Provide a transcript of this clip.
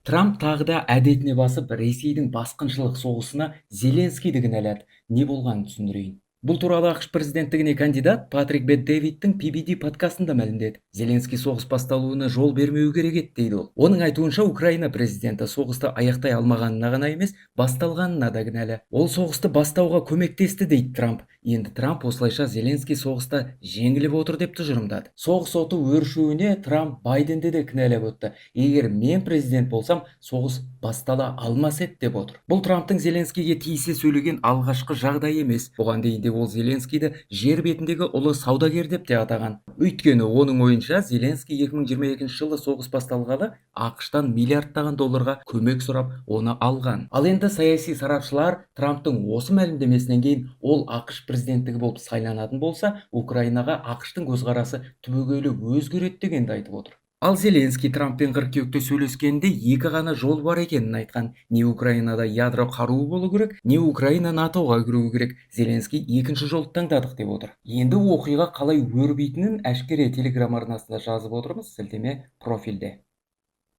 Трамп тағы да әдетіне басып, Ресейдің басқыншылық соғысына Зеленскийді кінәлады. Не болғанын түсіндірейін. Бұл туралы АҚШ президенттігіне кандидат Патрик Бет Дэвидтің PBD подкастында мәлімдеді. Зеленский соғыс басталуына жол бермеу керек еді, дейді ол. Оның айтуынша, Украина президенті соғысты аяқтай алмағанына ғана емес, басталғанына да кінәлі. Ол соғысты бастауға көмектесті, дейді Трамп. Енді Трамп осылайша Зеленский соғыста жеңіліп отыр деп тұжырымдады. Соғыс оты өршуіне Трамп Байденді де кінәлап өтті. Егер мен президент болсам, соғыс бастала алмас еді деп отыр. Бұл Трамптың Зеленскийге тиісе сөйлеген алғашқы жағдай емес. Бұған дейін де ол Зеленскийді жер бетіндегі ұлы саудагер деп те атаған. Өйткені оның ойынша, Зеленский 2022 жылы соғыс басталғалы АҚШ-тан миллиардтаған долларға көмек сұрап, оны алған. Ал енді саяси сарапшылар Трамптың осы мәлімдемесінен кейін ол АҚШ президенттігі болып сайланатын болса, Украинаға АҚШ-тың көзқарасы түбегейлі өзгереді дегенді айтып отыр. Ал Зеленский Трамппен қыркүйекте сөйлескенде екі ғана жол бар екенін айтқан. Не Украинада ядро қаруы болу керек, не Украина НАТО-ға кіруі керек. Зеленский екінші жолды таңдадық деп отыр. Енді оқиға қалай өрбитінін Әшкере телеграм арнасында жазып отырмыз, сілтеме профильде.